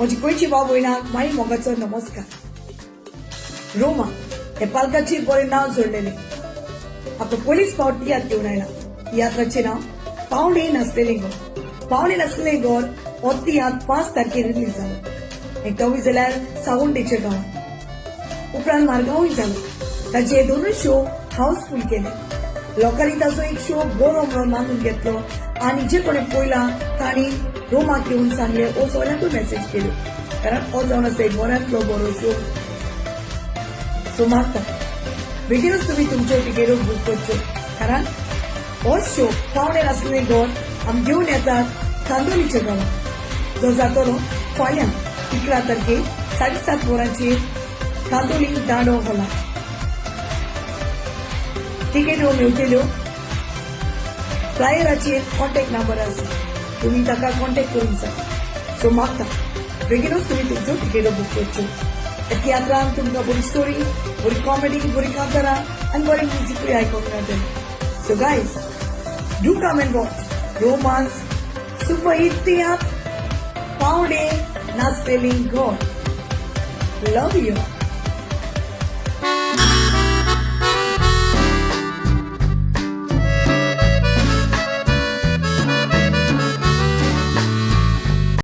म्हजी गोंयची भाव भयणाक माई मोगाचो नमस्कार. रोमा हे पालकाचेर बरें नांव जोडलेलें आपलो पयलीच फावट तियात्र घेवन आयला. तियात्राचें नांव पावणे नासलेलें घर. पावणे नासलेलें घर हो तियात्र 5 तारखेर रिलीज जालो आनी तोवूय जाल्यार सावंडेच्या गांवांत. उपरांत मारगांवूय जालो. ताचे दोनूय शो हाऊसफूल केले. लोकांनी ताचो एक शो बरो म्हणून मानून घेतलो आनी जे कोणी पळयला तांणी रोमाक येवन सांगले ओ सगळ्यांकूय मेसेज केल्यो, कारण हो जावन आसा एक बऱ्यांतलो बरो शो. सो मागता, बेगीनच तुमी तुमच्यो टिकेटो बूक करच्यो, कारण हो शो पावणे नासलेले घर आमी घेवन येतात कांदोलीच्या गांवांत, जो जातलो फाल्यां 11 तारखेर 7:30 वरांचेर कांदोली दांडो हॉलात. तिकेट्यो मेळटल्यो. फ्लायराचेर कॉन्टॅक्ट नंबर आसा, तुमी ताका कॉन्टॅक्ट करूंक जाय. सो मागता, बेगीनूच तुमी तुमच्यो तिकेटो बूक करच्यो. ह्या तियात्रान तुमकां बरी स्टोरी, बरी कॉमेडी, बरी कांतारां आनी बरें म्युजिकूय आयकूंक मेळटलें. So guys, do come and watch Romance super hit तियात्र पावणे नासलेली घर. Love you.